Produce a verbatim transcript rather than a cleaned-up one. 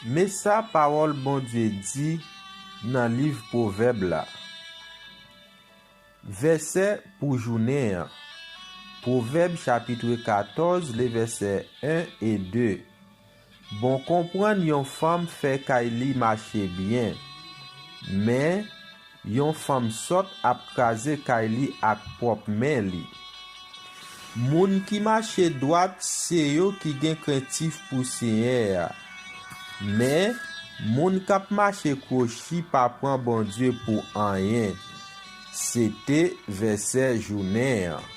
Men sa pawòl Bondye di nan liv Pwovèb la. Vèsè pou jounen an. Pwovèb chapit katòz, le vèsè en e de. Bon konprann yon fanm fè kay li mache byen, men yon fanm sòt ap kraze kay li ak pwòp men li. Moun ki mache dwat se yo ki gen krentif pou Senyè a, men moun k ap mache kwochi pa pran Bondye pou anyen. Se te vèsè jounen an.